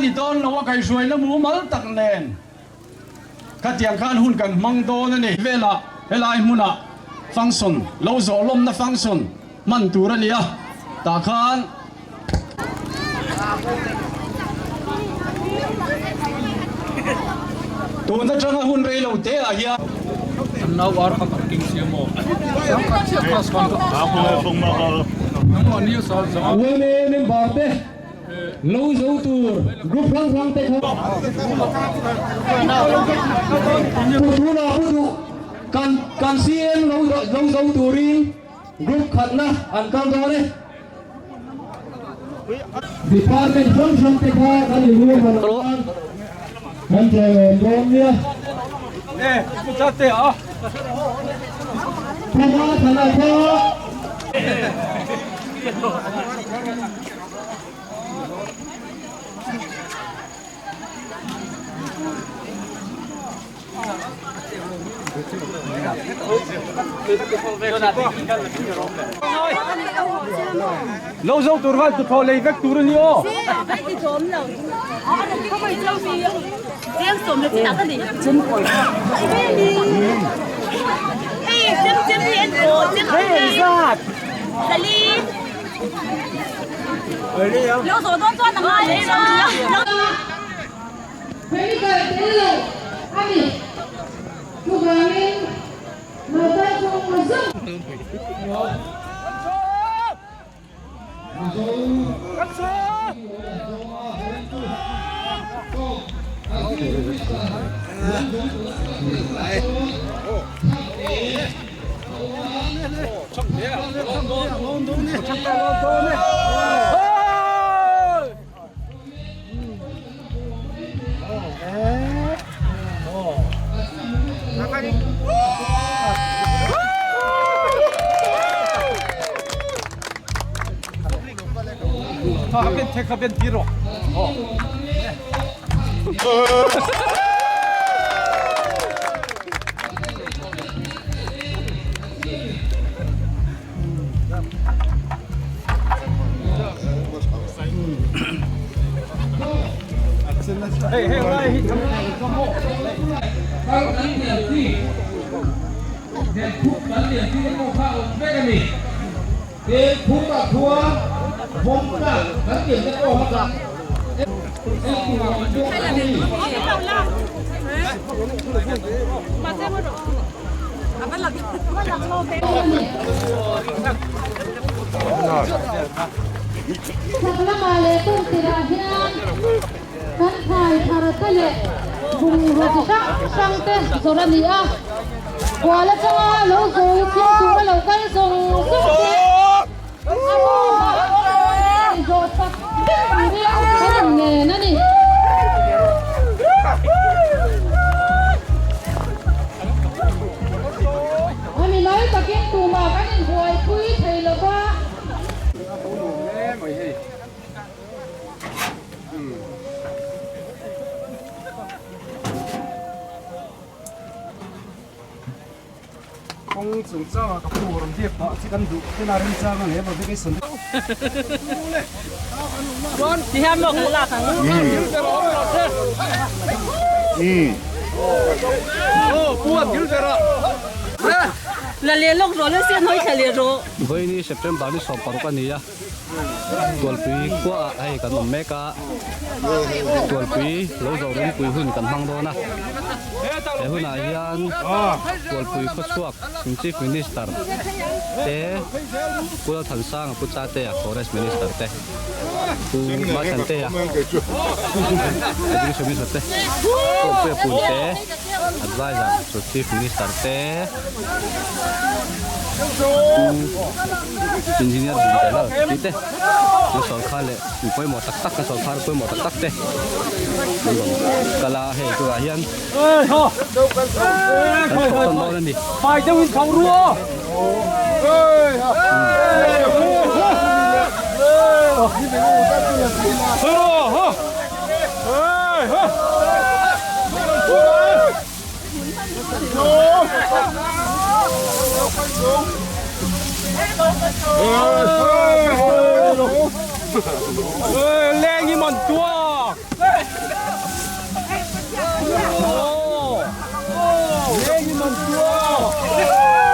ni dawn lo a, kaihhruaina mumal tak nen khatiang khan hun kan hmang dawn a ni. Velah helai hmunah function lo zawh lawmna function hman tur a ni a, tah khan. Tun atanga hun rei lo te ah hian. Yma member te lo zo tur group hrang hrang te kha. Pu Tuna Pu Duh kan kan CM lo zo turin group khatna an kal dawn e. Department hrang hrang te kha kan in ruahman ang khan kan tlawm dawn nia. Thuma thana kha. Lo zo tur khan tuthlawh lei vek tur a ni aw. Chemical tel lo a ni. Chuvangin motor chhung zawng. Kal kan lian chi, den khup kan lian chi te pawh kha a awm vek a ni. Tin, khutah khuan vawm tlak kan lian te pawh kha en tur a awm bawk a ni. Chhak lamah leh tum tirah hian kan thlai thar te leh bungraw chi hrang hrang te zawrh a ni a, kual atanga lo zo thil tura lo kal zawng zawng te a bawmah in zawh chak vek turin kan inngen a ni. A mi mai takin tumah kan inbuaipui thei lo va. Kawng chungchangah ka pu rawn biak pah che kan duh tena remchang ang he vacation Vawiini September ni 16 a ni a, Tualpui khuaah hei kan awm mek a, Tualpui lo zo ringpui hun kan hmang dawn a, he hunah hian Tualpui khawchhuak Chief Minister te Pu Lalthansanga Pu Chatea Forest Minister te Pu Mahsantea Education Minister te Pu Awmpuia Punte Advisor to Chief Minister te Pu Engineer Bungte Lal tih te an sawrkhar leh mi pawimawh tak tak an sawrkhar pawimawh tak tak te an rawn kal a hei tunah hian kan thawh tawn dawn a ni.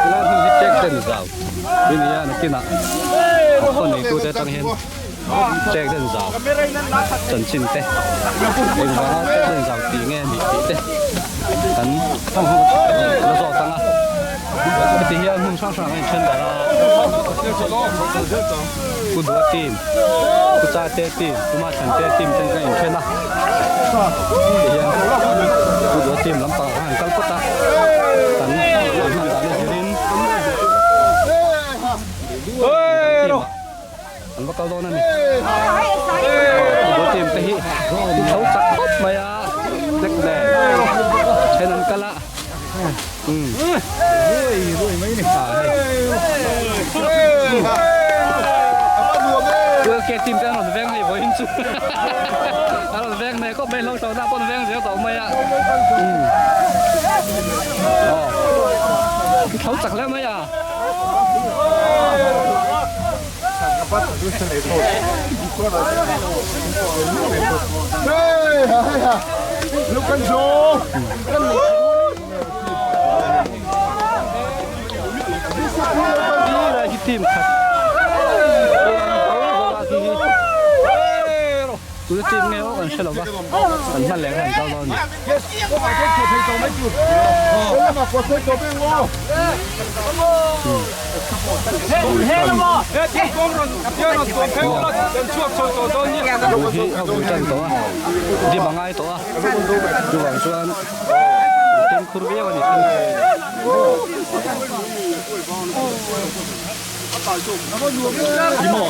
Helai hmun hi tek den zau hi nia nakinah a khaw neitute atang hian tek den zau chanchin te engvanga tek den zau tih nge a nih tih te kan la zawt ang a heti hian hmun hrang hrang a inthen darh a Pu Dua team Pu Cha te team Pu Ma Thlan te team ten kan inthen a ti hian Pu Dua team lampang ah khan an kal phawt a kan an hman dan a zirin team ah an va kal dawn a ni Pu Dua team te hi tho chak khawp mai a hlek nen then an kal a. Ke team te an rawn veng hei vawiin chu an rawn veng hmel khawp mai hlauh tawh na pawh an veng zel tawh mai a aw tho chak hle mai a. Hi team khat tuna team nge aw kan hre lo va kan hman leh khan kal dawn a ni. Buh hi a vui tan tawh a dim a ngai tawh a chuvang chuan fimkhur viau a ni hi maw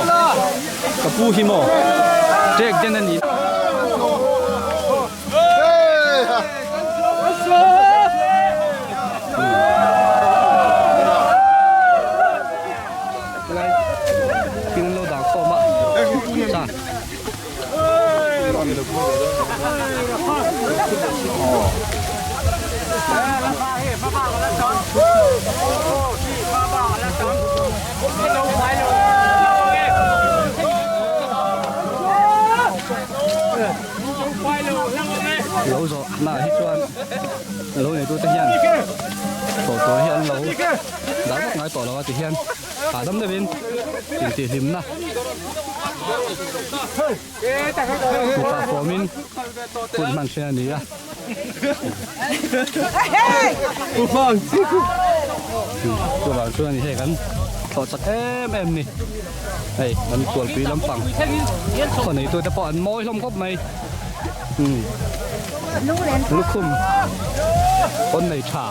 ka pu hi maw tek den a ni. Lai thing an lo dah khawm a cha. Lo zawh naah hi chuan lo neitute hian tawh tur hi an lo dah vak ngai tawh lo a ti hian hahdam deuhin intihhlimna mipa fawmin hun hman hre a ni a. Chuvang chuan a ni hei kan thlawh chak em em ni. Hei an tualpui lampang khaw neitute pawh an mawi hlawm khawp mai. Umm lukhum pawn nei tha.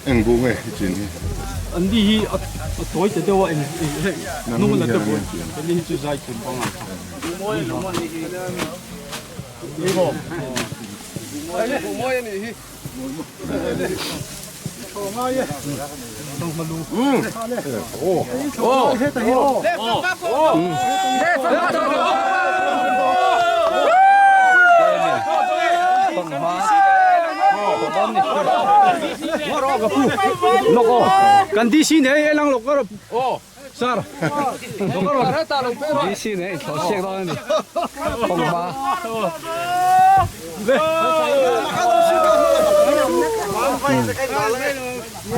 Eng bu nge i chin hi? An ni hi a tawi ta deuh a eng hei hnung la te bul an ni hi chu zai thum pang ang kha. Kan DC nei e lang lo ka sir. DC nei thlawh siak dawn a ni. Kawngma.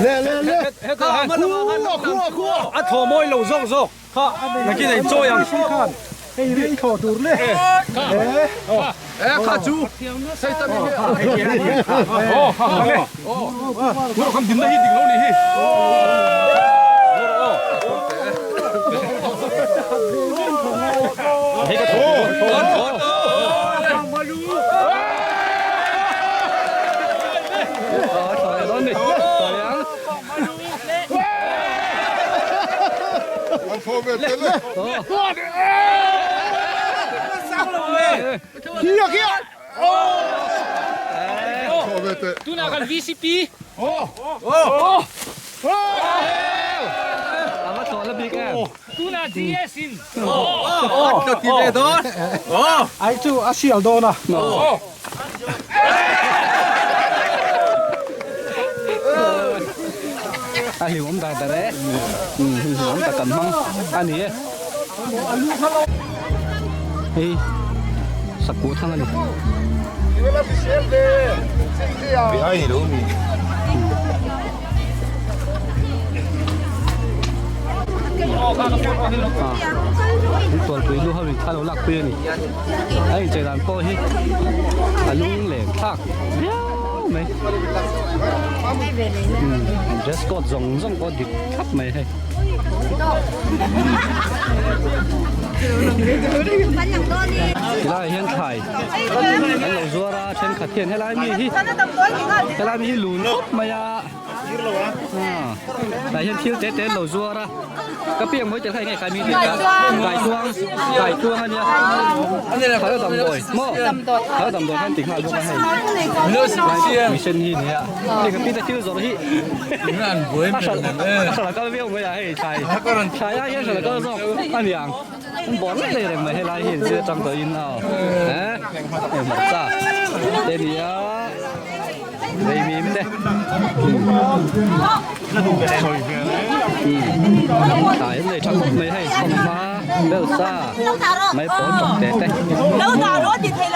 Le le le. A thaw mawi lo zawk zawk. Kha nakin a inchawi ang. Hei ring thaw tur le. E kha chu. Aw kha kha nge. Aw kan dinna hi dik lo ni hi. Hei ka thaw. Aw thaw leh dawn ni. Thaw leh ang. A va thlawh la bik em? A hlimawm dar dar e. Hun hlimawm tak kan hmang a ni e. Hei sakkuh thang a ni. Tualpui lu ho in thla lo lak pui a ni. A inchei dan pawh hi a lungleng thlak viau mai. Dress code zawng zawng pawh dik thlap mai hei. Tilaiah hian thlai an lo zuar a thenkhat hian helai mi hi helai mi hi lun khawp mai a tah hian thil te te an lo zuar a ka piang mawi tel kha enge kai mi tih kha kaikuang kaikuang a nia thau damdawi maw thau damdawi khan ti nghal bawk a hei misen hi nia hei ka pi te thil zawrh hi a hralh a hralh a kal viau mai a hei thlai thlai ai hian hralh a kal zawk a niang. An bawr leh leh reng mai helai hi zir atang tawhin a eh hei hmarcha te a ni a veimim te thlai an nei tha khawp mai hei thawmhma bel sa mai pawl tawp te te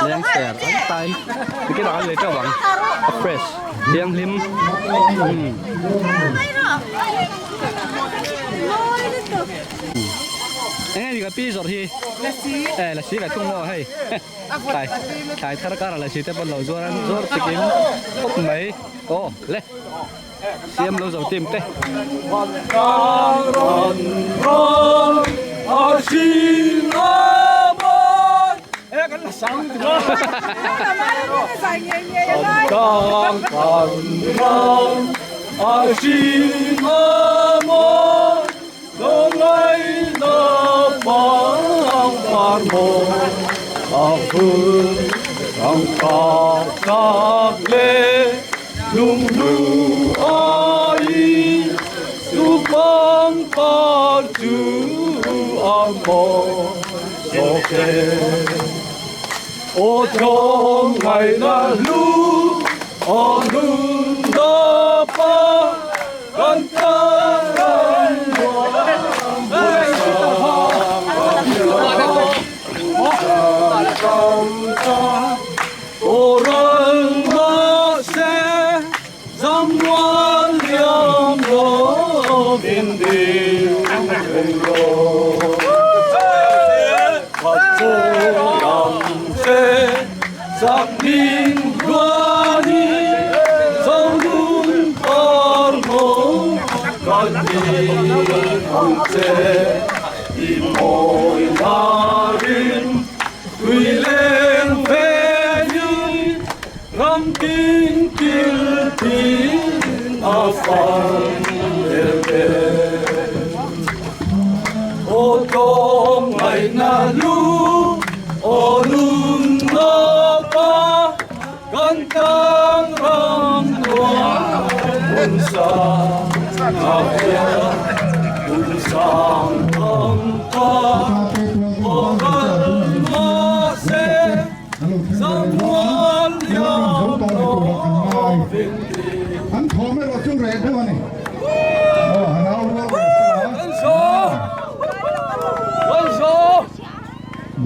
leng ser an tai tikhin an lei teuh ang a fresh thianghlim umm. Eng nge ka pi zawrh hi? Lasi. Eh lasi ka thung maw hei. Thlai thlai thar kar ah lasi te pawn lo zuar an zuar chikim khawp mai. Aw le siam lo zo team te.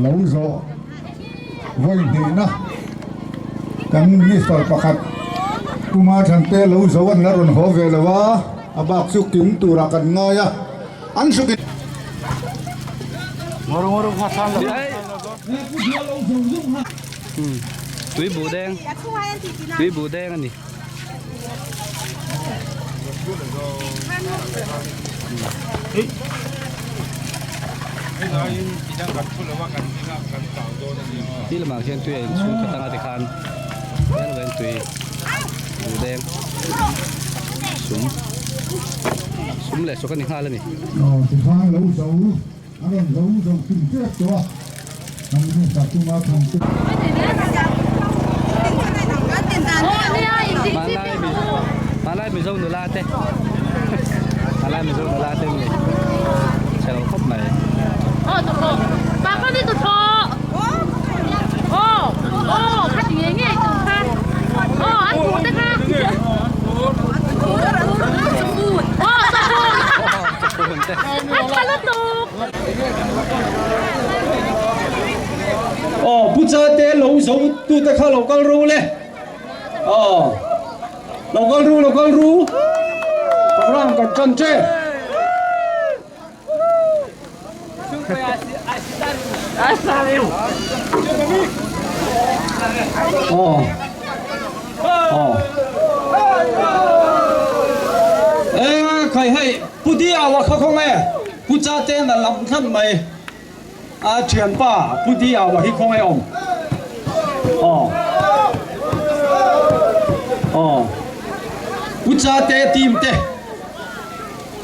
Lo zawh vawi hnihna kan minister pakhat Kumar Thante lo zo an la rawn haw ve lo a, a bak chu kim turah kan ngai a, an suk in. Tui buh deng tui buh deng a ni. Ti lamah khian tui a inchhung khat anga tikhan hian lo en tui buh deng sum sum leh suk a ni nghal a ni. Aw tikhan lo zo a rawn zo zo kim tep tawh a kan minister chunga thlan te. Hmanlai Mizo nula te Hmanlai Mizo nula te ni chhe lo khawp mai. Aw Pu Chate lo zo tute kha lo kal ru le. Aw lo kal ru lo kal ru. Program kan tan che. Aw aw e khai hei Pu Diawa kha khaw nge Pu Chaten a lam tlat mai a thianpa Pu Diawa hi khaw nge awm aw aw Pu Chate team te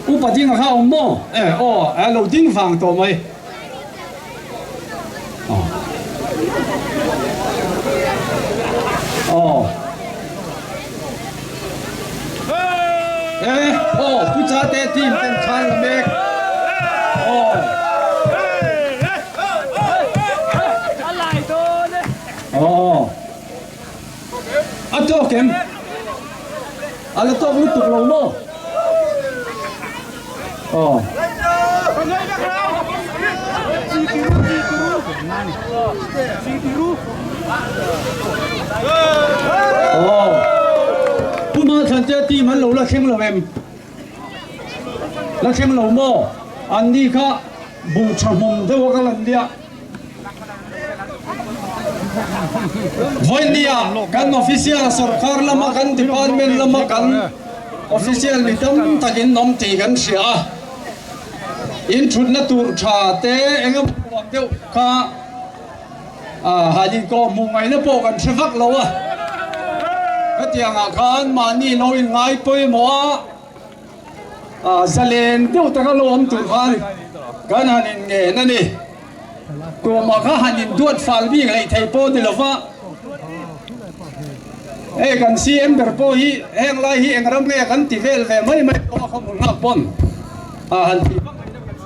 Upa ding a kha awm maw? E aw, a lo ding vang tawh mai. Aw. Aw. E aw, Pu Chate team ten khan la mek. Aw. Aw. A tawk em? A la tawk lutuk lo maw? Aw. Aw. Pu Malthante team an lo la thleng lo em? La thleng lo maw? An ni kha buh tha hmawm deuh a ka lan nia. Vawinia kan official sorkar lama kan department lama kan official mi tam takin awm tih kan hria a, in thutna tur tha te eng emaw nuam deuh kha han inkawh hmuh ngaihna pawh kan hre vak lo a, hetiangah khan mahni lo inngai pawimawh a. Zalen deuh taka lo awm tur khan kan han in ngen a ni. Tumah kha han in duat fal bik hleih thei pawh ni lova, hei kan CM ber pawh hi heng lai hi eng ram nge kan ti vel ve mai mai pawh a khaw hmun nghak pawn a han ti vak mai deuh kan hre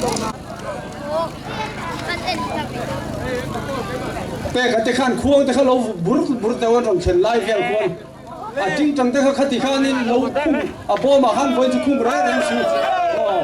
lo a ni. Peka te khan khuang te kha lo bur bur deuh an rawn thlen lai vel khuan a tingtang te kha khati khanin lo khum a bawmah khan vawi chu khum reng reng su aw.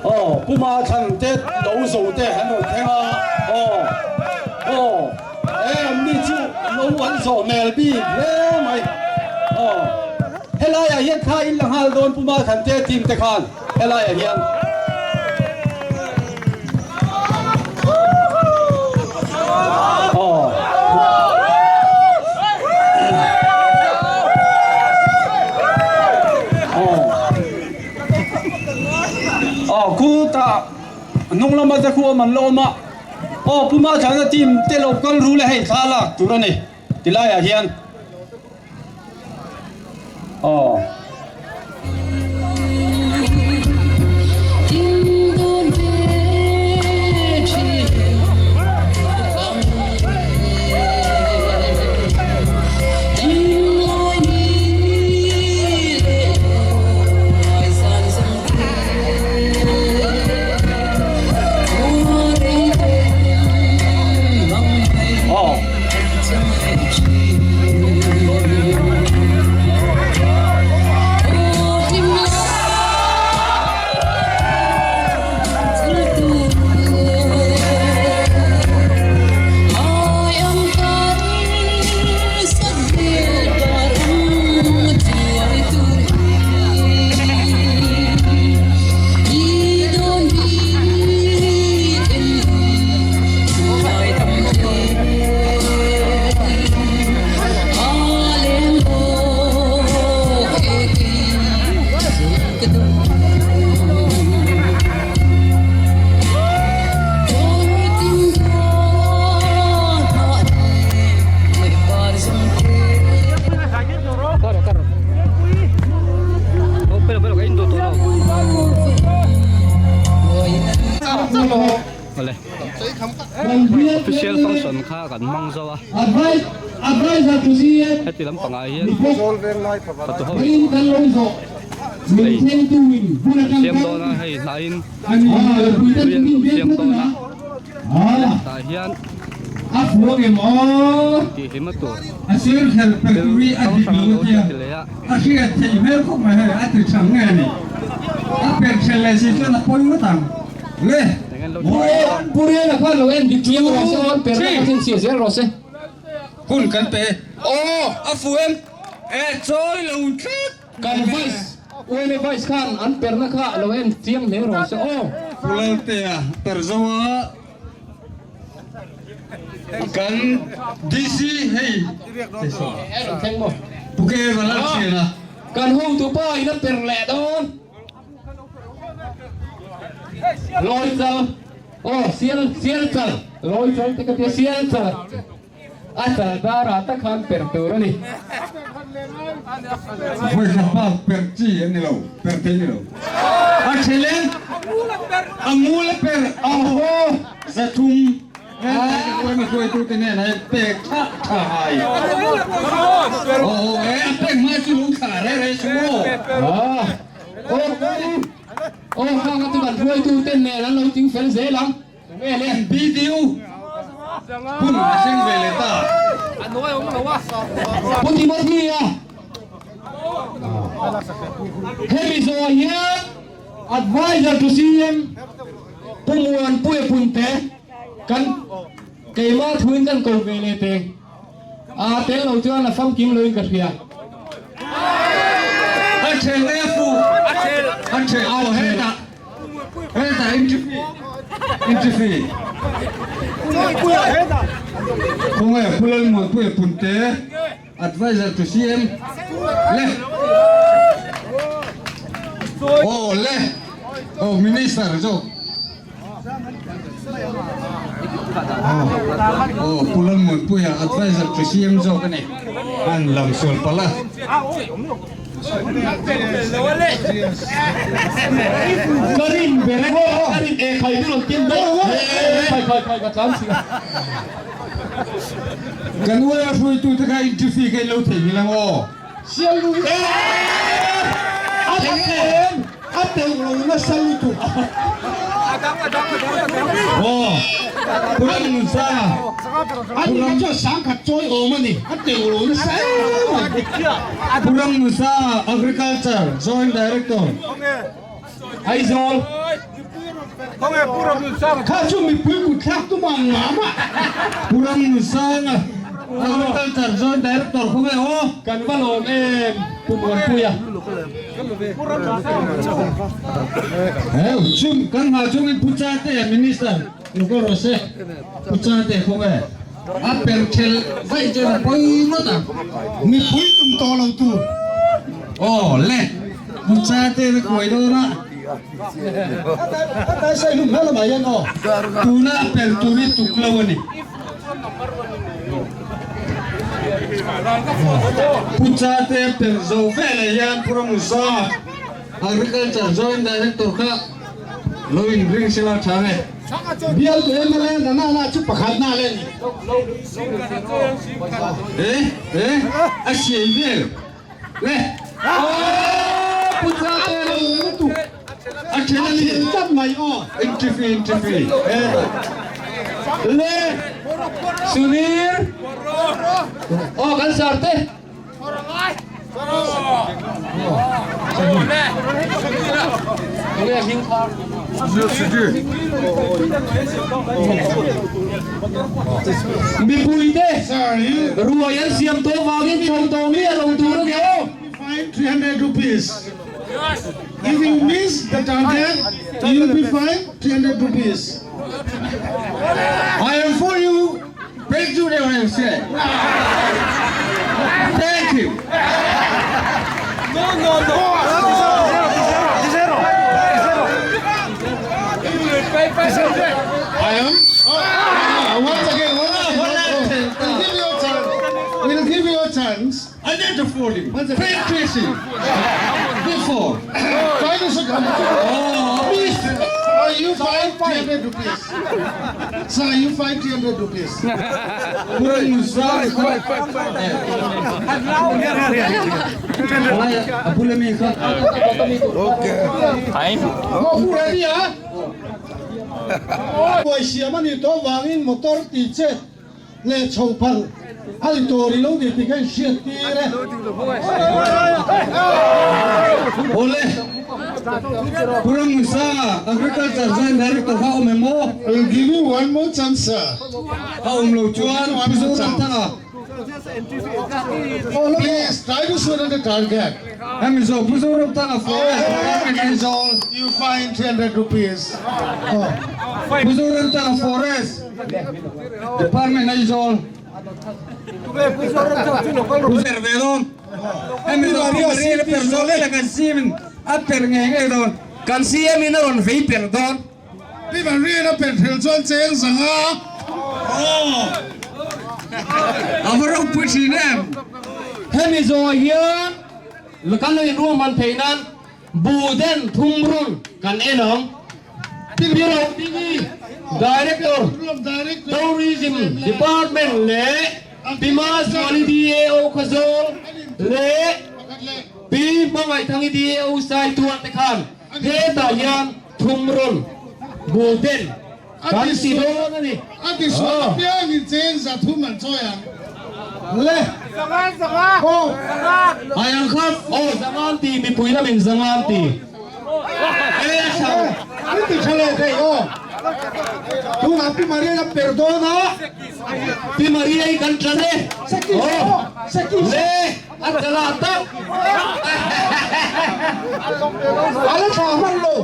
Aw Pu Mathlan te lo zo te an rawn thleng a, aw aw e an ni chu lo an zawh hmel bik hle mai, aw helaiah hian thla in la nghal dawn Pu Mathlan te team te khan helaiah hian. Aw khutah hnung lama te khu awm an la awm a aw Pu Mathana team te lo kal ru le hei thla lak tur a ni tilaiah hian. Aw. Official function kha kan hmang zo a, heti lampangah hian fatu ho in ei an siam dawn a, hei hnaiin tui an lo siam dawn a, tah hian tihhlim a tur thil hrang hrang an lo ti leh a. Puriana khan lo en dik chiang rawh se aw, an perna kha chhinchhiah zel rawh se. Hun kan pe. Aw, a fu em? E, chawi lo tlat. Kan vice, UMA vice khan an perna kha lo en chiang hle rawh se aw. Pu Laltea per zo a kan DC hei Pu Keva Lalthiana. Kan hotupa in a per leh dawn. Lawi chal aw sial sial chal lawi chal te ka tia sial chal a chal dar ah tak khan per tur a ni. Vawi khat bak per chi an ni lo per thei ni lo a then e a ngul a per a haw zathum Heng hruaitute nen hian pek thlah tha ngai. Aw e a pek hma chu lung thlah reh reh chu maw. Aw aw khang a chu kan hruaitute nen an lo ting fel zel ang. Tunge le BDU hun a thleng ve leh ta. Pu Timothy a hemi zawh hian Adviser to CM Pu Muanpuia Punte kan keimah thuin kan ko ve leh teng a tel lo chuan a famkim loin ka hria. A ṭhel e fu a ṭhel aw hetah hetah entry fee entry fee khawnge Pu Lalmuanpuia Punte Adviser to CM le aw le aw Minister zawk aw Pu Lalmuanpuia Adviser to CM zawk a ni an lam sual palh a. Ka rin ber e ka rin e khai chu rawn tin daih khai khai khai ka tlan si a. Kan uaia hruaitute kha interview kha in lo theihnghilh ang aw. Sialnu hi a tlem a teuh lo nasa lutuk. Aw Puram Nusa. A ni kha chuan sangkhat chawi awm a ni, a teuh lo nasa em a ni. Puram Nusa Agriculture Joint Director. Aizawl. Kha chu mipui kut thlak tum ang ngam a. Pu Ramnusanga, Agriculture Joint Director khaw nge aw? Kan va lawm em Pu Muanpuia. Heu chung kan nghah chungin Pu Chate Minister lo kal rawh se. Pu Chate khaw nge? A per thelh vaih chuan a pawi ngawt ang. Mipui tum tawh lo tur. Aw le, Pu Chate na kuai dawn a. Tuna a per tur hi tuk lo a ni. Pu Chate a per zo veleh hian Pu Ramusa Agriculture Joint Director kha lo inring sela tha nge. Bialtu mla na na na chu pakhat na le ni. Eh eh a siai vel. Le Aw pu Chate lo lutuk a then a ni tlat mai aw. Entry fee entry fee Le Sunil aw kan sar te. Mipui te ruai an siam tawh vangin chho tawh miah lo tur a ni aw. Fine 300 rupees. If you miss the target, you will be fined 300 rupees. I am for you. Thank you deuh reng se. Thank you. I am. Once again, once again. We'll give you a chance. We'll give you a chance. I need to fool you. Thank you. Before. Try to Oh, miss. you find 300 rupees. Sir, you find 300 rupees. Buai siam a nih tawh vangin motor tih chet leh chho phal a ni tur i lo ni tih kha in hriat tir e. Awle, Pu Rammusa, Agriculture Joint Director kha awm em aw? We'll give you one more chance, sir. A awm lo chuan Pu Zoramthanga. Please try to shoot at the target. Hemi zawh Pu Zoramthanga Forest Department Aizawl. You find 300 rupees. Pu Zoramthanga Forest Department Aizawl. Pu per ve dawn. Hemi zawh Pu Maria per zawh leh kan CM in a per ngei ngei dawn. Kan CM in a rawn vei per dawn. Pi Maria a per hrel chuan cheng zanga. A va ropui thin em? Hemi zawh hian kan lo inruahman theih nan bu den thum run kan en ang. Pi Rodingi, Director, Tourism Department leh Pi Mazuali DAO Khawzawl leh Pi Hmangaithangi DAO Saitual te khan Hetah hian thum rawn bu ten kan ti dawn a ni. A ti sual apiangin cheng 300 an chawi ang. Le. Aw. Ai ang kha aw zangan ti mipui lamin zangan ti. E a tha. An ti tha leh thei aw. Tunah Pi Maria a per dawn a. Pi Maria i kan tlan e. Aw. Le. A tla tak. A la thla hman lo.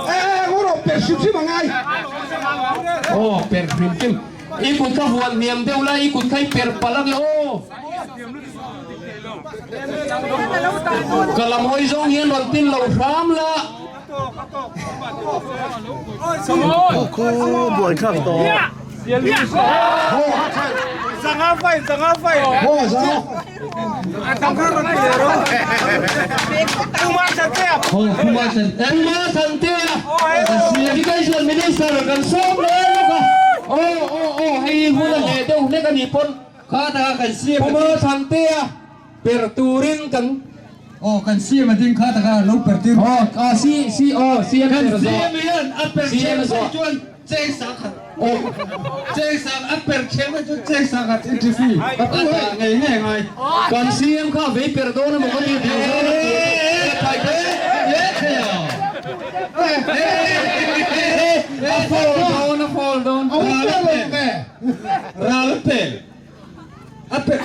E e ngo rawh per hrim hrim a ngai. Aw per hrim hrim. I kut kha huan hniam deuh la i kut kha i per palh ange aw. Ka lam hawi zawng hian rawn tin lo hram la. Puma Santea Education Minister kan sawm leh lawk a, aw aw aw hei hun a hleh deuh hlek a nih pawn Puma Santea Per turin kan. Aw kan CM a ding kha taka lo per tir. Aw a C C aw CM Kan per zawh. CM hian a per CM chhem zawh. chuan cheng 100. Aw cheng sang a per chhem chuan cheng 100 entry fee a dah ngei ngei ngai. Kan CM kha vei per dawn emaw ka ti ding zawk a ti. A fall dawn a fall dawn. Ral pel. A pe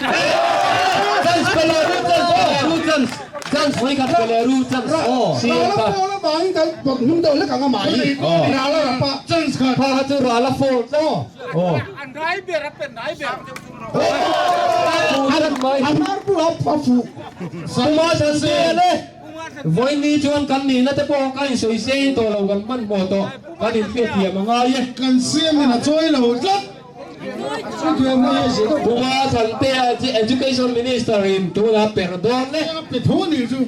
Chance pe leh ru chance pe leh ru chance chance mai khat pe leh ru chance Ral a fall a vangin kan bawk hnung deuh hlek ang a mah hi ral a rap a Chance khat kha kha chu ral a fall tlat a hnar bulah a fuh Puma Chante le Vawiini chuan kan nihna te pawh ka insawisei tawh lo kan hmanhmawh tawh kan inhriatthiam a ngai e. Kan siam in a chawi lo tlat. Puma Thantea chu Education Minister in tuna per dawn e. Pe tho ni chu.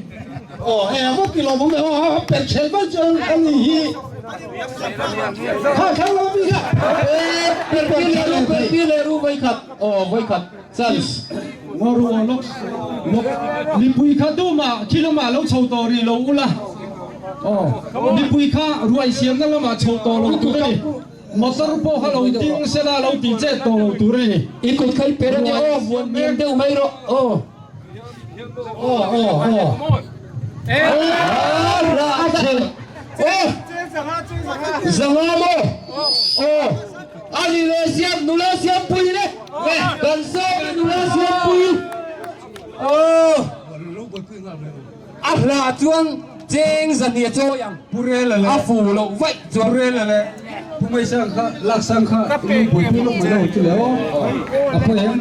Aw e a ti lawm awm e aw a per chhel mai chu a ni hi. Kha thlang lo mi kha. E per pi leh ru per pi leh ru vawi khat aw vawi khat chance. Ngaw ru aw lawk lawk mipui kha dumah khi lamah lo chho tawh rih lo ula aw mipui kha ruai siamna lamah chho tawh lo tur a ni. Motor pawh kha lo ding sela lo tih chet tawh lo tur a ni. I kut kha i per a nia aw, vuan hniam deuh mai rawh aw. Aw aw aw. A rah a chhel aw. Zanga maw aw. A ni leh siam nula siam pui le. Kan sawm e nula siam pui. Aw. A hla chuan cheng zahnih a chawi ang. Pu Rela leh A fu loh vaih chuan. Pu Rela leh Pu Maisang kha Laksang kha i buaipui lawk mai lo chu le aw. A pawi em?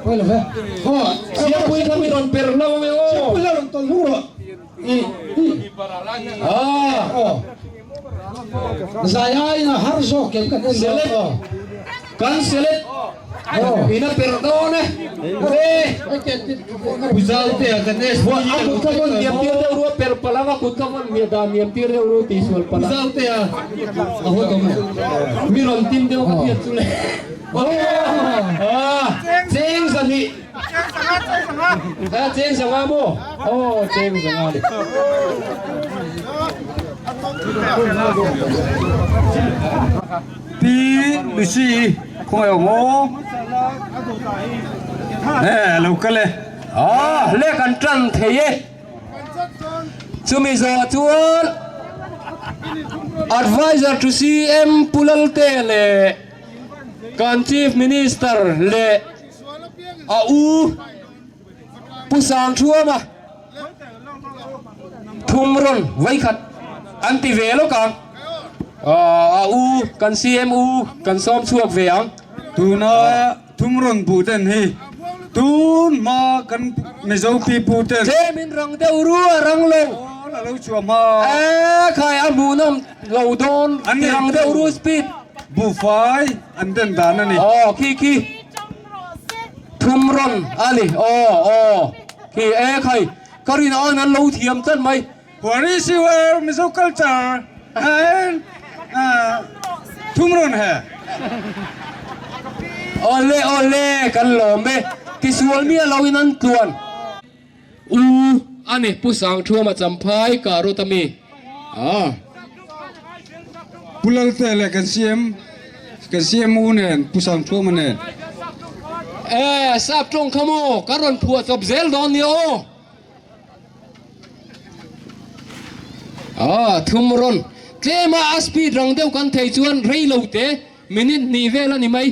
Pawi lo ve. Aw, Siampui kha mi rawn per lo ang e aw. Siampui la rawn tawlh hnung rawh. I Ah. Aw. Zai aiin a har zawk em kan en Select. dawn aw. Kan select. In a perh dawn e. Le. Pu Zautea kan A kut kha vawn hniam tir deuh ru a perh palh ang a kut kha vawn hniam dan hniam tir deuh ru tih sual palh a. Pu Zautea a haw tawh maw? Mi rawn tin deuh ka hriat chu le. Cheng zahnih. Cheng zanga maw? Aw cheng zanga ni. Pi Lucy khawngaih awm aw. He lo kal e. Ah le kan tan thei e. Chumi zawh chuan Adviser to CM Pu Lalte leh kan Chief Minister leh a u Pu Sangthuama thum rawn vawikhat an ti ve lawk ang. A u kan CM u kan sawm chhuak ve ang. Tuna thum rawn bu ten hi tun hma kan Mizo pipu ten. Tlemin rang deuh ru a rang lo. Aw a lo chhuah hma. E khai a hmuhnawm lo dawn rang deuh ru speed. Buhfai an den dan a ni. Aw khi khi thum rawn a ni aw aw khi e khai ka rin an an lo thiam tlat mai. What is your Mizo culture and thum rawn he. Awle awle kan lawm e tisual miah lo in an tluan. U a ni Pu Sangthuama Champhai ka rawt a mi a. Pu Lalte leh kan CM kan CM u nen Pu Sangthuama nen. E sap tawng kha maw kan rawn phuah chawp zel dawn nia aw. A thum rawn tlem a a speed rang deuh kan thei chuan rei lo te minute hnih vel a ni mai.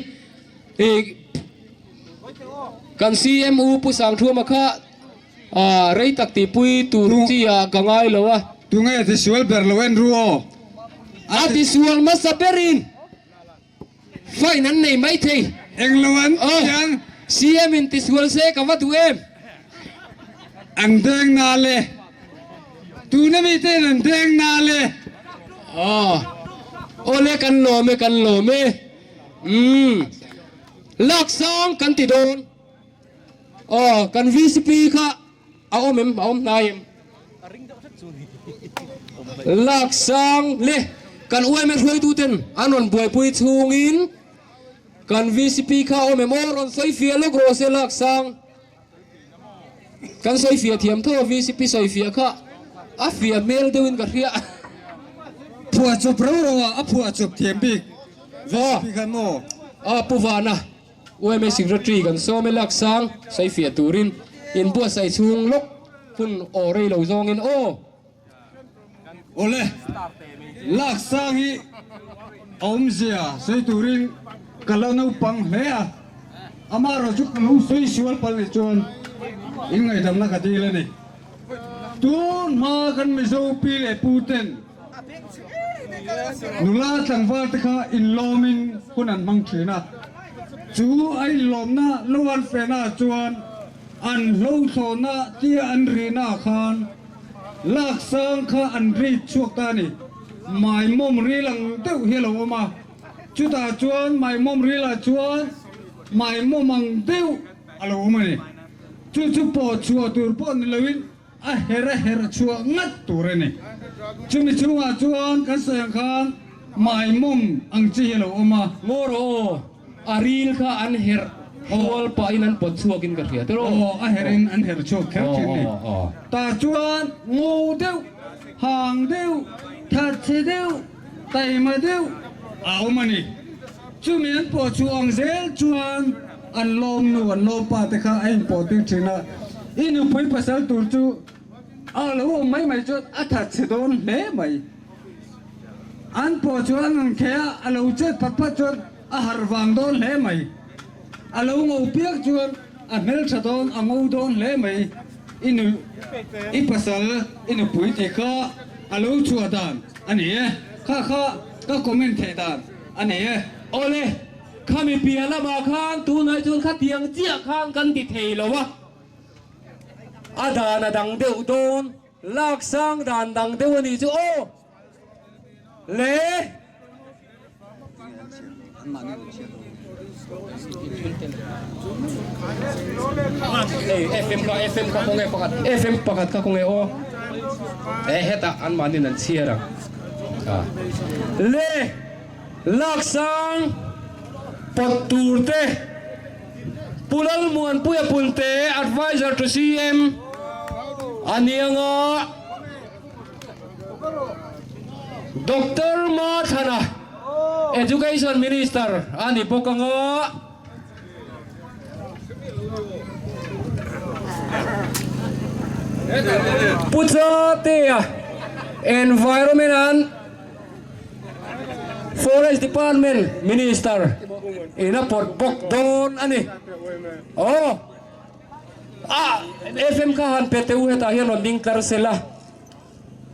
Kan CM U Pu Sangthuama kha rei tak tihpui tur chi ah ka ngai lo a. Tunge tisual ber lo en ru aw? A tisual hmasa berin fine an nei mai thei. Eng lo an ti ang. CM in tisual se ka va duh em? An deng na le. Tuna mi ten an deng na le. Aw le kan lawm e kan lawm e. Umm lak sang kan ti dawn aw kan VCP kha a awm em a awm hnai em lak sang le kan UMA hruaitu ten an rawn buaipui chhungin kan VCP kha a awm em aw rawn sawi fiah lawk rawh se lak sang Kan sawi fiah thiam tho a VCP sawi fiah kha a fiah hmel deuhin ka hria. Phuah chawp rau rau a, a phuah chawp thiam bik VCP khan maw? Aw Pu Vana, UMA Secretary kan sawm e lak sang sawi fiah turin inbuatsaih chhung lawk hun aw rei lo zawngin aw. Awle, lak sang hi a awmzia sawi turin ka la naupang hle a, amaherawh chu ka lo sawi sual palh nih chuan in ngaihdamna ka dil a ni. Tun hma kan Mizo pi leh pu ten nula tlangval te kha inlawmin hun an hmang thin a, chu a inlawmna lo an fehna ah chuan an hlothlawhna tia an rihna ah khan Lak sang kha an ri chhuak ta a ni. Maimawm ril ang deuh hi a lo awm a, chutah chuan maimawm rilah chuan maimawm ang deuh a lo awm a ni. Chu chu pawh chhuah tur pawh ni loin a her a her chhuah ngat tur a ni. Chumi chhungah chuan kan sawi ang khan maimawm ang chi hi a lo awm a. Ngaw rawh aw, A ril kha an herh hual pahin an pawt chhuakin ka hria tiraw? Aw, a herhin an herh chhuak kher thin ni. Tah chuan ngo deuh, hang deuh, thatchhe deuh, taima deuh a awm a ni. Chumi an pawh chhuah ang zel chuan an lawmnu, an lawmpa te kha a inpawh tir thin a. I nupui pasal tur chu a lo awm mai mai chuan a thatchhe dawn hle mai. An pawh chuan an rawn kheh a, a lo chet phat phat chuan a harh vang dawn hle mai. A lo ngo piak chuan a hmeltha dawn, a ngo dawn hle mai. I nu, i pasal, i nupui tih kha a lo chhuah dan a ni e. Kha kha ka comment theih dan a ni e. Awle, khami piah lamah khan tunah chuan khatiang chiah khan kan ti thei lo a, a dan a dang deuh dawn. Lak sang dan dang deuh a nih chu aw le. Hei FM kha FM kha khawnge pakhat FM pakhat kha khawnge aw e hetah anmahniin an chhiar ang a le laksang pawt tur te Pu Lalmuanpuia Punte Adviser to CM a nianga Doctor Mathana Education Minister a ni bawk ang a. Pu Chatea Environment and Forest Department Minister in a pawt bawk dawn a ni. Aw a FM kha han pe teh u hetah hian rawn ding tlar sela.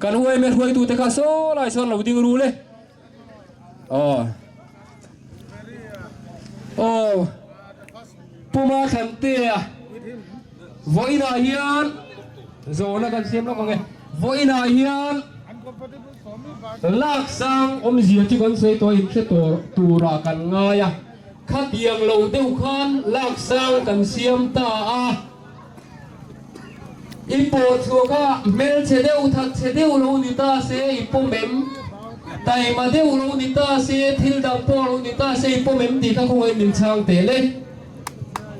Kan UMA hruaitute kha saw lai sawn lo ding rul e. Aw. Aw. Puma Thlantea vawiinah hian zawhna kan siam lawk ang e. Vawiinah hian laksang awmzia chu kan sawi tawh a inhre tawh turah kan ngai a. Khatiang lo deuh khan laksang kan siam ta a. I pawh chhuah kha hmelchhe deuh thatchhe deuh lo ni ta se i pawm em? Taima deuh lo ni ta se thil dang pawh lo ni ta se i pawm em tih kha khawngaih min chhang teh le.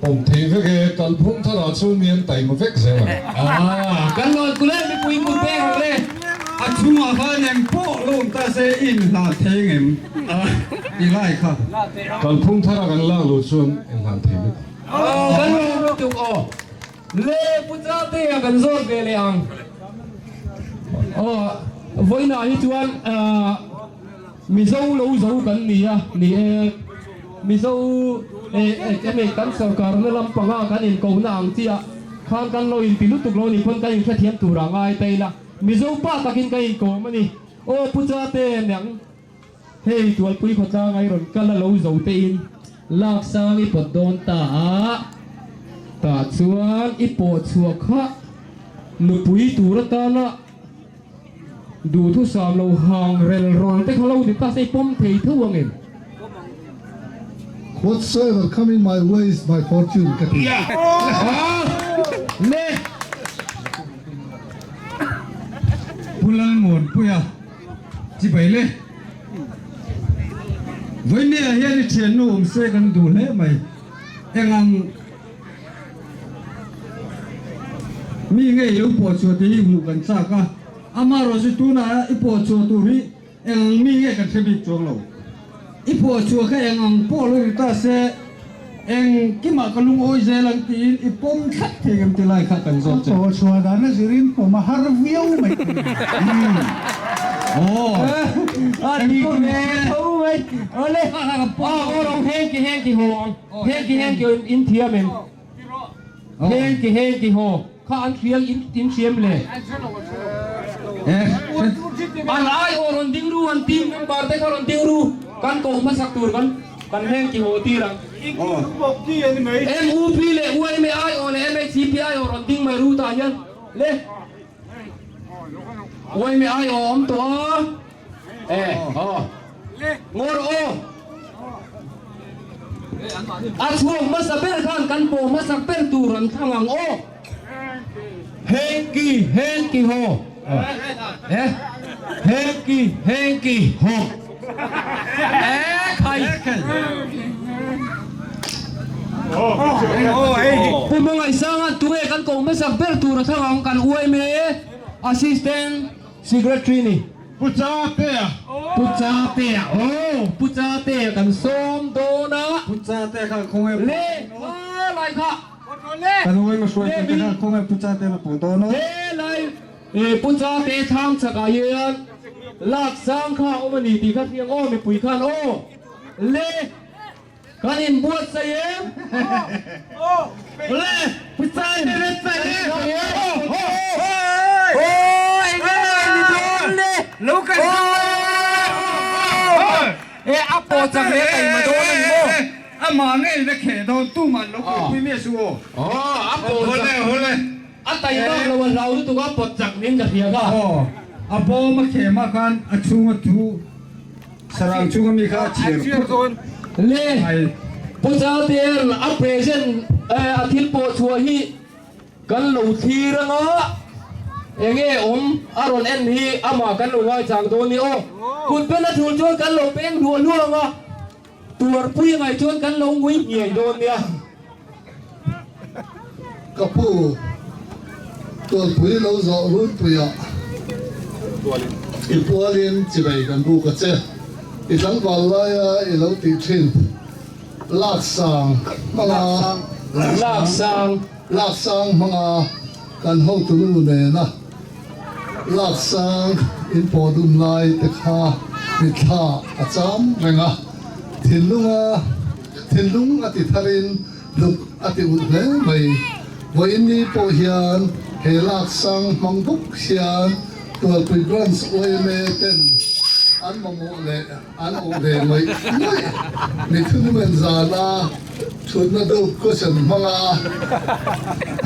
Pawm thei vek e, kalphung tharah chuan mi an taima vek zel ang. Aaa kan lawn kul e mipui kut pek ang le. A chhungah khan eng pawh lo awm ta se i inhlan thei ngem tih lai kha. Kalphung thara kan lak loh chuan inhlan thei vek ang. Aw kan lawm lutuk aw. Le Pu Chatea kan zawt ve leh ang. Aw vawiinah hi chuan Mizo lo zo kan ni a ni e. Mizo enge kan sorkarna lampanga kan inkohna ang chiah khan kan lo inti lutuk lo ni pawn kan inhrethiam tur a ngai ta ila. Mizo pa takin kan inkawm a ni. Aw Pu Chatea nang. Hei Tualpui khawtlang ai rawn kal a lo zo te in lak sang i pawt dawn ta a, tah chuan i pawh chhuah kha nupui tur atana duhthusam lo hang rel rawl te kha lo ni ta se i pawm thei tho ang em? Whatsoever come in my way is my fortune ka ti. Le! Pu Lalmuanpuia. Chibai le. Vawinia hian i thiannu awm se kan duh hle mai. Eng ang mi nge i lo pawh chhuah tih hi hmuh kan chak a, amaherawhchu tunah i pawh chhuah tur hi eng ang mi nge kan hre bik chuang lo. I pawh chhuah kha eng ang pawh lo ni ta se engkimah ka lungawi zel ang tiin i pawm thlap thei ngem ti lai kha kan zawt che. Ka pawh chhuah dan a zirin pawm a har viau mai thei. Aw. A ti ve tho mai. Awle. Aw lo heng ki heng ki haw ang. Heng ki heng ki in thiam em? Heng ki heng ki haw kha an hrial in in hriam le. An ai aw rawn ding ru an team member te kha rawn ding ru kan koh hmasak tur kan kan heng ki haw tir ang. MUP leh YMA ai aw leh MHCP ai aw rawn ding mai ru tah hian le. YMA ai aw awm tawh a. E aw. Ngawr aw. A chhuak hmasa ber khan kan pawh hmasak ber tur an thlang ang aw. Henki Henki haw. E Henki Henki haw. E khai. Pu Hmangaihsanga tunge kan koh hmasak ber tur a thlang ang kan uaim e Assistant Secretary ni. Pu Chatea. Pu Chatea aw Pu Chatea kan sawm dawn a. Pu Chatea kha khawnge pawh Le lai kha. Kan uai ma hruai te kha khawnge Pu Chatea la pawh dawn a. Le lai Pu Chatea thlang chakah hian lak sang kha a awm a ni tih kha hriang aw mipui khan aw le. Kan inbuatsaih em? Le! E a pawh chak hle ka inma dawn a ni maw? Amah ngei na kheh dawn tumah an lo pawhpui miah suh aw. Aw a pawh chak. A tai bak lo a hlau lutuk a pawt chak nin ka hria kha. Aw a bawm a khem ah khan a chhung a thu sarang chhung ami kha a chhiar phut Le. Pu Chaltea'n a present a thil pawh chhuah hi kan lo thlir anga enge awm a rawn en hi amah kan lo ngaichang dawn ni aw. Kut pen a thul chuan kan lo peng hluah hluah anga tuarpui angai chuan kan lo ngui nghiai dawn nia. Ka pu, Tualpui lo zawh runpuiah i pualin chivei kan buk a che. I tlangval laia i lo tih thin Laksang hmanga Laksang Laksang hmanga kan hotunu nena Laksang in pawh dun lai te kha mitthla a cham reng a, thinlunga thinlung a ti tharin Hluk a ti ulh hle mai. Vawiin ni pawh hian he laksang hmang bawk hian Tualpui Branch yma ten an mamawh leh an awh ve ngawih ngawih mithunmen zana thutna deuh question hmanga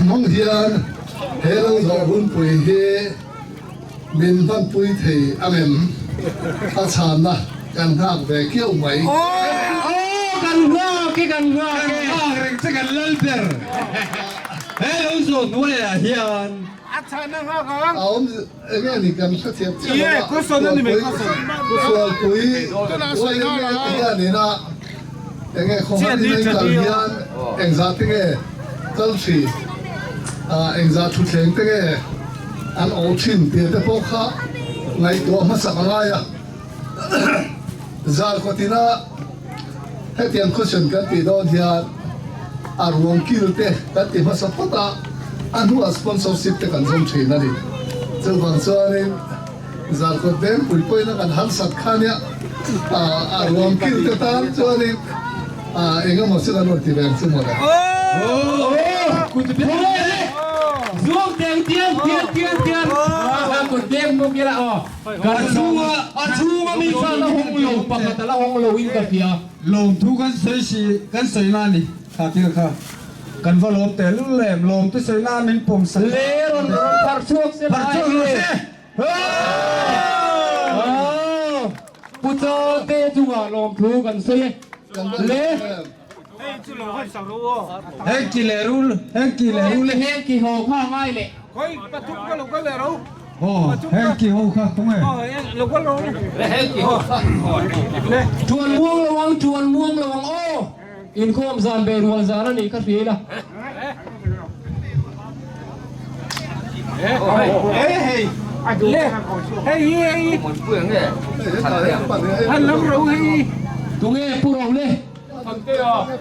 hmang hian he lo zawh hunpui hi min hmanpui thei ang em? A chhanna kan nghak ve kiau mai. Aw kan nghak e kan nghak e. Kan nghak reng che kan lal ber. He lo zawh hnuaiah hian. A chhanna nghak ang. A awm enge ni kan hrethiam chiah lo a. Sualpui YMA te hian ina enge khawnghat ina in kal hian engzah te nge kal thin engzah thutthleng te nge an awh thin tih te pawh kha ngaihtuah hmasak a ngai a. Zar kawtina hetiang question kan tih dawn hian a ruang kil te kan ti hmasa phawt a, a hnuah sponsorship te kan zawm thin a ni. Chuvang chuanin Zarkawt Vengpui pawhin a kan harsat kha nia, a ruang kil te tan chuanin eng emaw chu kan rawn ti ve ang chu mawle. Zuang teng tian tian tian tian kut beng bawk ila aw. Kan chhunga a chhunga mi kha la hawng lo pakhat a la hawng lo in ka hria. Lawmthu kan sawi si kan sawi na ani kha thil kha kan va lawm teh lul em lawmte sawi na min pawm sak Le rawn rawn phar chhuak se phar chhuak lo se. Pu Chalte chungah lawmthu kan sawi e. Le. Heng ki leh rul, heng ki leh rul e. Heng ki ho kha ngai leh. Aw, heng ki ho kha khawnge. Tuan muang lo ang, tuan muang lo ang aw. Inkhawm zan ve rual zan a nih kha hria ila. Tunge Pu Role?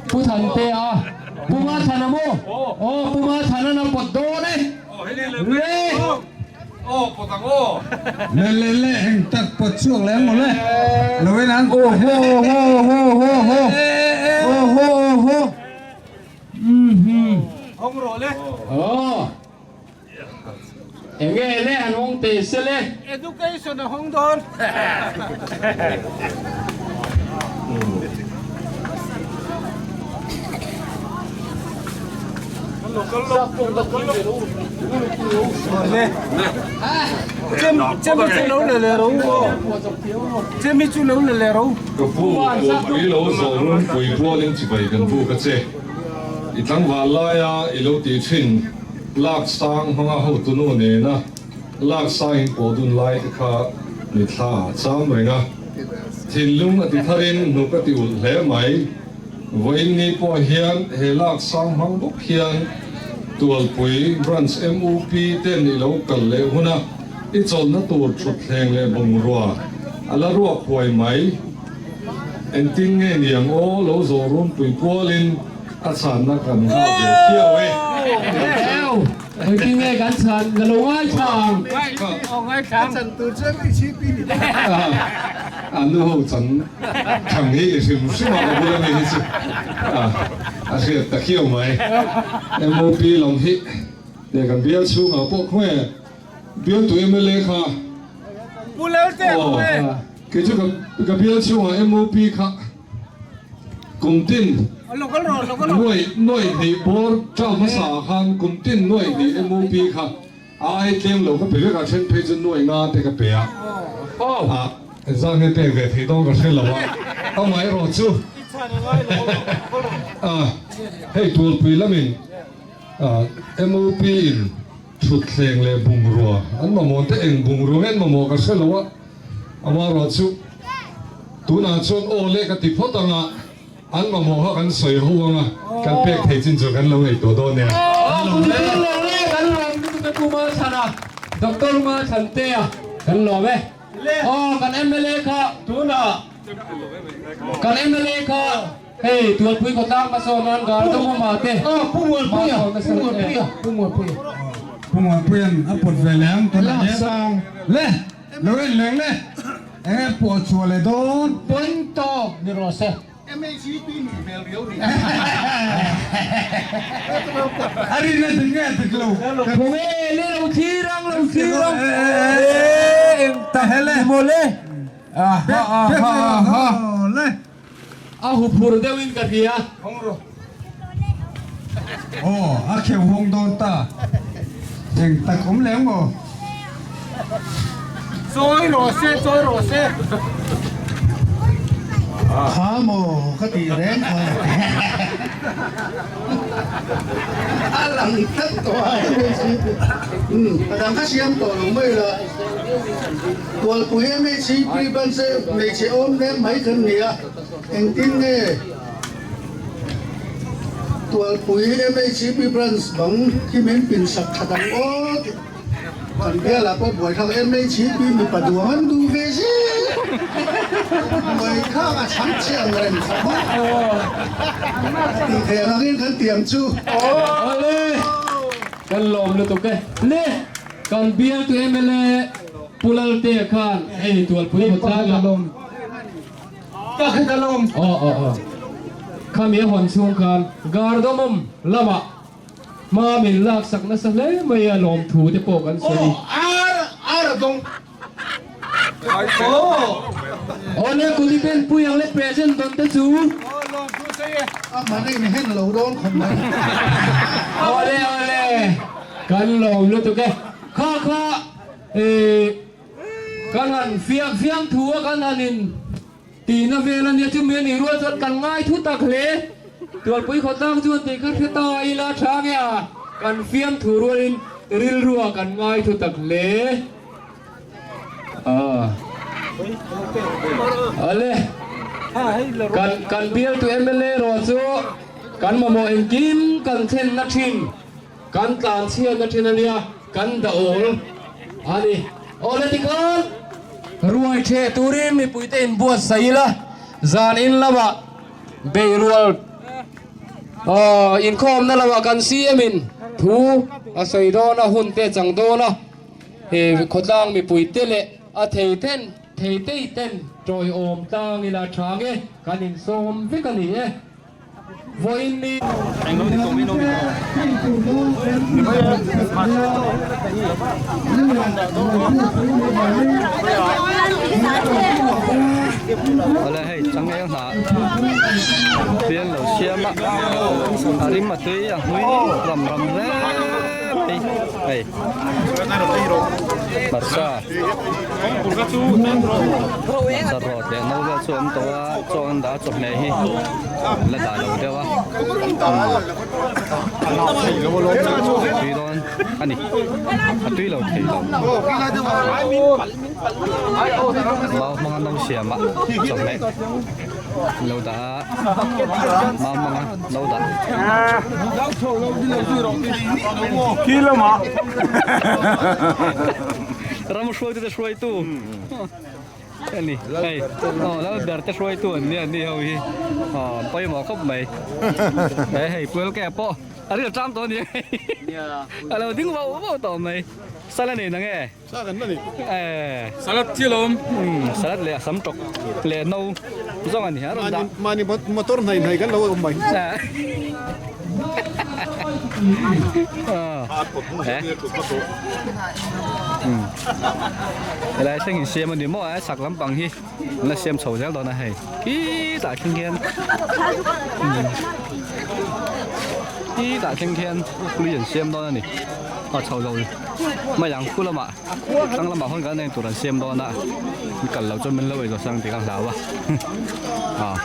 Pu Thantea. Pu Mathana maw? Aw Pu Mathana a pawt dawn e. Le. Le le le eng tak pawt chhuak leh ang mawle. Lo en ang. Aw ho ho ho ho ho. Aw ho aw ho. Hawng rawh le. Aw. Enge le han hawng teh se le. Education a hawng dawn. Ka pu Tualpui lo zawh runpui pualin chibai kan buk a che. I tlangval laia i lo tih thin lak sang hmanga hotunu nena lak sang in pawh dun lai te kha mithla ah cham reng a. Thinlung a ti tharin hnuk a ti ulh hle mai. Vawiin ni pawh hian he lak sang hmang bawk hian Tualpui Branch MUP ten i lo kal leh hun a, i chawlhna tur thutthleng leh bungrua a la ruak huai mai. Engtin nge niang aw lo zawh runpui kualin a chhanna kan nghak ve khiau e. Engtin nge kan chhan ka lo ngaithla ang. A nu ho chan thang hi i hrim hrim a ka bula mi hi chu a hriat ta khiau mai. MOP lam hi leh kan bial chhungah pawh khawnge bialtu mla kha aw kei chu ka bial chhungah MOP kha Kum tin nuaih nuaih hnih bawr ṭau hmasa ah khan kum tin nuaih hnih MOP kha a ai tlem lo ka pe vek a, then phei chu nuaih nga te ka pe a, ah engzah nge pek ve theih dawn ka hre lo a, amaherawhchu. A, hei Tualpui lamin MOP in thutthleng leh bungrua an mamawh te eng bungrua nge an mamawh ka hre lo a, amaherawh chu tunah chuan aw le ka ti phawt ang a, an mamawh kha kan sawi ho ang a, kan pek thei chin chu kan lo ngaihtuah dawn nia. Kan lawm lutuk e Pu Malchhana, Doctor Malchhantea kan lawm e. Aw kan mla kha tunah kan mla kha hei Tualpui khawtlang hmasawn nan Gardamawma te Pu Muanpuia Pu Muanpuia Pu Muanpuia Pu Muanpuia'n a pawt ve leh ang tunah hian le lo en leng le enge pawh chhuah leh dawn pawn tawk ni rawh se. MHP nih hmel riau ni. A rin a dik nge a dik lo. Khawnge le lo thlir ang lo thlir ang ee eng tak ni maw le aha aha aha a huphur deuh in ka hria. Aw a kheuh hawng dawn ta eng tak awm leh ang maw. Chawi rawh se chawi rawh se. Kha maw ka tih reng kha. A lang tlat tawh a MHCP a dang kha siam tawh lo mai la. Tualpui MHCP branch hmeichhe awm nen mai kan ni a engtin nge Tualpui MHCP branch bang khi min pin sak that ang aw tih kan bialah pawh buaithlak MHCP mipa duang an duh ve zel buaithlak a chhang chhe ang reng kha maw tih theih ang angin kan tiang chu. Awle kan lawm lutuk e le kan bialtu mla Pu Laltea khan hei Tualpui khawtlang ah. Ka khat a lawm. Aw aw aw. Khami a hawn chhung khan Gardamom lamah hma min laksak nasa hle mai a lawm thu te pawh kan sawi. Aw ar ar a dawng. Aw. Aw le kuli pen pui ang le present dawn te chu. Aw lawm thu sawi e. A hman a inhen lo dawn khawp mai. Aw le aw le kan lawm lutuk e. Kha kha eh. Kan han fiam fiam thu a kan han in tihna vel a nia chumi a nih rual chuan kan ngai thu tak hle. Tualpui khawtlang chuan tih kha hre ta ila tha nge a kan fiam thu rualin rilrua kan ngai thu tak hle. Ale kan kan bialtu mla erawh chu kan mamawh engkim kan thlenna thin. Kan tlan chhiatna thin a nia, kan dah awl a ni. Awle tikhan ruai theh turin mipuite inbuatsaih ila, zan in lamah beirual inkhawmna lamah kan CM in thu a sawi dawn a, hun te a chang dawn a, he khawtlang mipuite leh a thei ten thei tei ten tawiawm tlang ila tha nge kan insawm vek a ni e. Vawiin ni. Awle hei changel hnah bial lo siam a a rim a tui a hnui ram ram hle mai hei hmarcha hmarcha rawt leh no vel chu a awm tawh a chaw an dah a chawhmeh hi an la dah lo deuh a tui dawn a ni a tui lo thei lo mau hmanga no siam a chawhmeh lo dah a mau hmanga no dah. Ram hruaitute hruaitu. A ni hei aw lal ber te hruaitu an nia ni ho hi aw pawimawh khawp mai he hei puel ke pawh a ril tang tawh a ni a lo ding vauh vauh tawh mai sal a nei na nge eh salad thil a awm salad leh a sam tawk leh no zawng a ni a rawn dah mahni motor hnai hnai kan lo awm mai. Helai thleng in siam a ni maw a chhak lampang hi an la siam chho zel dawn a hei khitah thleng khian khitah thleng khian hlui an siam dawn a ni. A chho lo mai ang khu lamah tlang lamah hawn kan en tur an siam dawn a an kal lo chuan min lo ei zawh sang tih ka hlau a ah.